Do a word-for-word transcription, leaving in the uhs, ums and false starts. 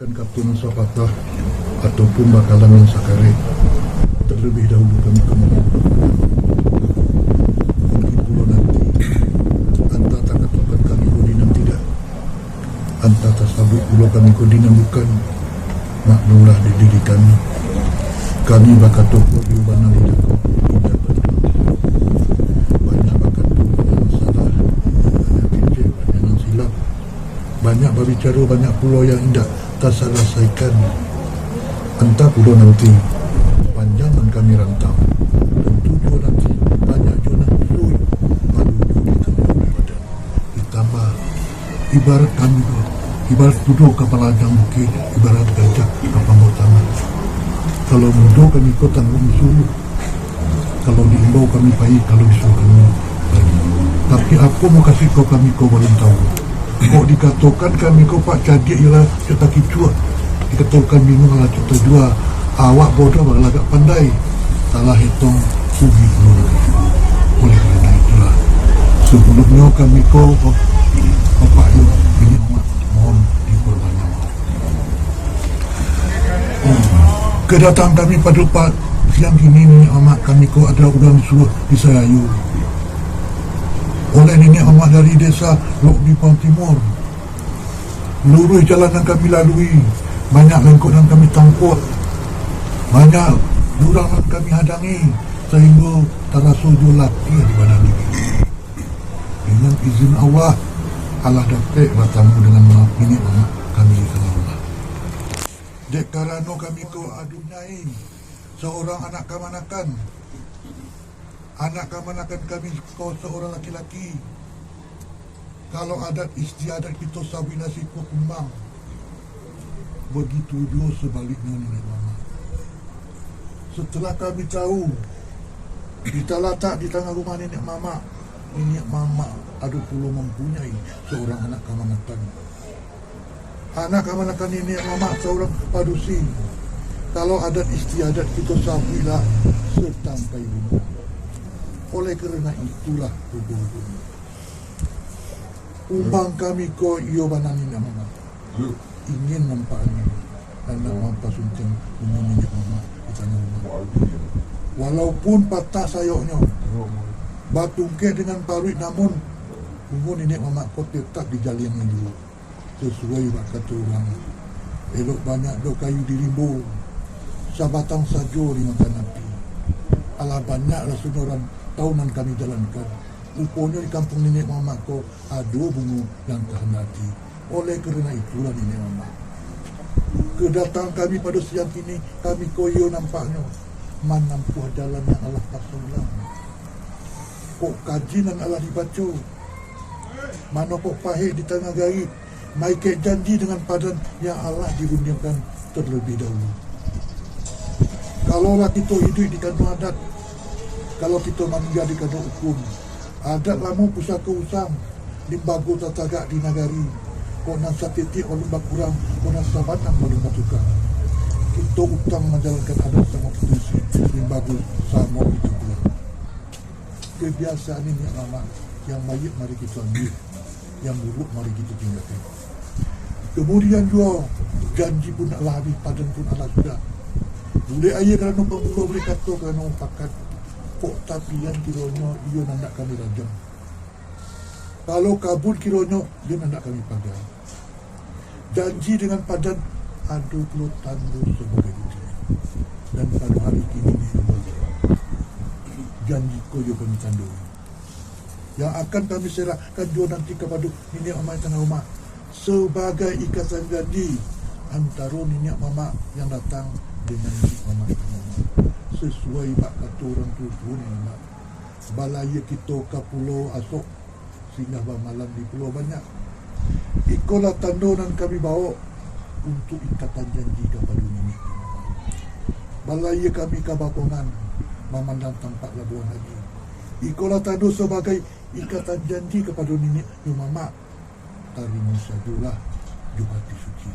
Kan kato nan sapatah, ataupun bakalam nan sakarek, talabiah dahulu kami ka mangko. Mungkin pulo nanti, antah takatokan kami ko di nan tidak, antah tasabuik pulo kami ko di nan bukan, maklumlah di diri kami. Kami bakato ko iyo bana, indak ko indak batua. Banyak bakato, banyak nan salah, banyak kecek, banyak nan silap. Banyak babicaro, banyak pulo yang indak tasalasaikan. Antah pulo nanti, panjang nan kami rantau, tantu juo nanti banyak juo nan usuik, baru juo di tangah badan. Ditambah, ibarat kami ko, ibarat kudo ka palajang bukik, ibarat gajah ka panggo taman. Kalau mudo kami ko tangguang disuruah. Kalau diimbau kami pai, kalau disuruah kami pai. Tapi apo mukasuik ko kami ko balun tahu. Kok dikatokan kami ko pak cadiak iyolah cok takicuak. Dikatokan binguang lah cok tajua. Awak bodoh balagak pandai. Salah etong rugi pulo. Oleh karano itulah, sabalumnyo kami ko, Bapak Yu, niniak mamak, mohon diperbanyak maaf. Kedatangan kami pado pa-, siang kini, niniak mamak kami ko adalah urang disuruah di Sayayu oleh niniak mamak dari desa Lok Bipang Timur. Luruih jalan nan kami lalui, banyak lengkok nan kami tampuak, banyak jurang nan kami hadangi, sahinggo taraso juo latiah di badan kami. Dengan izin Allah, alah dapek batamu dengan ma-, niniak mamak kami di tangah rumah. Dek karano kami ko aduh nyai, saurang anak kamanakan. Anak kamanakan kami ko saurang laki-laki. Kalau adat istiadat kito sabuik lah siko kumbang, bagitu juo sabaliknyo niniak mamak. Setelah kami tahu, ditalatak di tangah rumah niniak mamak, niniak mamak ado pulo mampunyai saurang anak kamanakan. Anak kamanakan niniak mamak saurang padusi. Kalau adat istiadat kito sabuik lah satangkai bungo. Oleh karano itulah, rubo-rubonyo, kumbang kami ko iyo bana niniak mamak. Ingin nampak angin, nan nak mampasuntiang bungo niniak mamak di tangah rumah. Walaupun patah sayoknyo, batungkek dengan paruik, namun bungo niniak mamak ko tetap dijaliangnyo juo. Sasuai bak kato urang, elok banyak doh kayu di rimbo, sabatang sajo dimakan api. Alah banyak rasonyo rantau nan kami jalankan. Ruponyo di kampuang niniak mamak ko ado bungo yang kahandaki. Oleh karano itulah niniak mamak, kedatangan kami pado siang kini, kami ko iyo nampaknyo manampuah jalan yang alah pasaulang. Kok kaji nan alah dibaco, mano kok pahek di tangah gari, maikek janji dengan padan yang alah dirundiangkan talabiah dahulu. Kalau lah kito iduik di kano adat, kalau kito maningga di kano ukun, adat lamo pusako usang, limbago tatagak di nagari, kok nan satitiak alun bakurang, kok nan sabatang alun batukang. Kito utang manjalankan adat samo kito isi, limbago samo kito kurang. Kebiasaan niniak mamak, yang baiak mari kito ambiak, yang buruak mari kito tinggakan. Kamudian juo, janji pun alah abih, padan pun alah sudah. Bulek aia karano pamulo, bulek kato karano mupakat. Kok tapian kironyo iyo nan ndak kami rajam. Kalau kabun kironyo iyo nan ndak kami paga. Janji dengan padan ado pulo tando sabagai bukti. Dan pado hari kini, janji ko iyo kami tandoi. Yang akan kami serahkan juo nanti kapado niniak mamak di tangah rumah, sabagai ikatan janji antaro niniak mamak yang datang dengan niniak mamak di tangah rumah. Sasuai bak kato urang tuo-tuo niniak mamak, balayia kito ka Pulau Asok, singgah bamalam di Pulau Banyak. Ikolah tando nan kami bawok untuak ikatan janji kapado niniak mamak. Balayia kami ka Bakongan, mamandang tampak labuah Haji. Ikolah tando sabagai ikatan janji kapado niniak mamak. Tarimo sajolah jo hati suci.